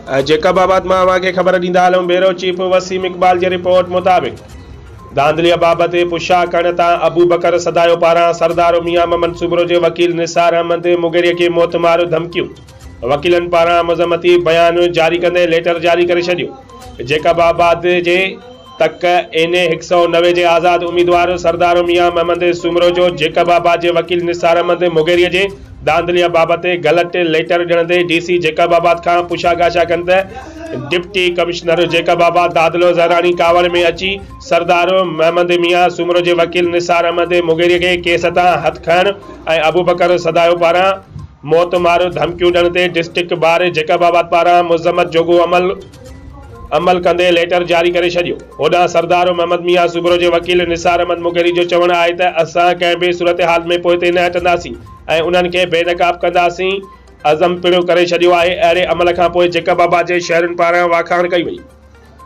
Jacob آباد مان اوهان کي خبر ڏيندا هلون بيورو چيف وسيم اقبال جي رپورٽ مطابق ڌانڌليء بابت پڇا ڪرڻ تان ابوبڪر سدايو پاران سردار ميان محمد سومرو جي وڪيل نثار احمد مغيري کي موتمار ڌمڪيون وڪيلن پاران مذمتي بيان جاري ڪندي ليٽر جاري ڪري ڇڏيو جيڪب آباد جي تڪ اين اي 190 جي آزاد اميدوار سردار ميان محمد سومرو جو جيڪب آباد جي وڪيل نثار احمد مغيري جي ڌانڌليء بابت غلط ليٽر ڏيڻ تي ڊي سي جيڪب آباد کان پڇا ڳاڇا ڪن ته ڊپٽي ڪمشنر جيڪب آباد دادلو زهراڻي ڪاوڙ ۾ اچي سردار محمد ميان سومرو جي وڪيل نثار احمد مغيري کي ڪيس تان هٿ کڻڻ ۽ ابوبڪر سدايو پاران موت مار ڌمڪيون ڏيڻ تي ڊسٽرڪٽ بار جيڪب آباد پاران مذمت جوڳو عمل عمل ڪندي ليٽر جاري ڪري ڇڏيو. هوڏانهن سردار محمد ميان سومرو جي وڪيل نثار احمد مغيري جو چوڻ آهي ته اسان ڪنهن به صورتحال ۾ پوئتي نه هٽنداسين ۽ انهن کي بي نقاب ڪنداسين عزم پڻ ڪري ڇڏيو آهي اهڙي عمل کانپوء جيڪب آباد جي شهرين پاران واکاڻ ڪئي وئي.